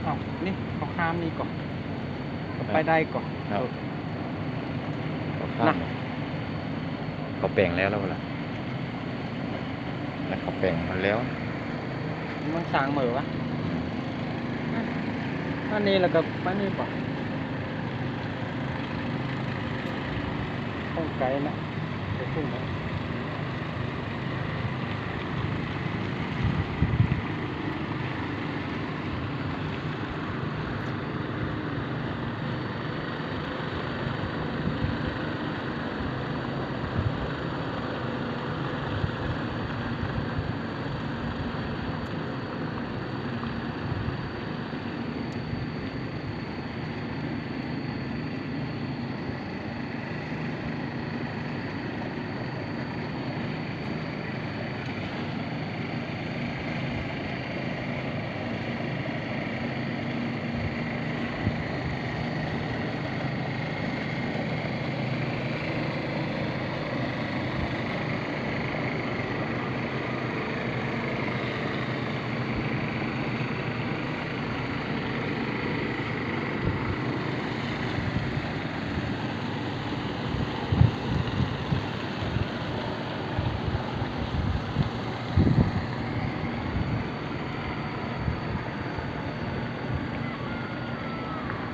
ເອົ້າ ນີ້ເຂົາຂ້າມນີ້ເກາະ ເຂົາໄປໄດ້ເກາະ. ເນາະ ເອີ ເຂົາຂ້າມ ນະ ເຂົາແປງແລ້ວ ແລ້ວບໍ່ລະ? ແລ້ວເຂົາແປງມັນແລ້ວ ມັນສ້າງເໝີວະ. ອັນນີ້ແລ້ວກໍໄປນີ້ເກາະ ຄົງໄກນະ ໄປພຸ້ນນະ.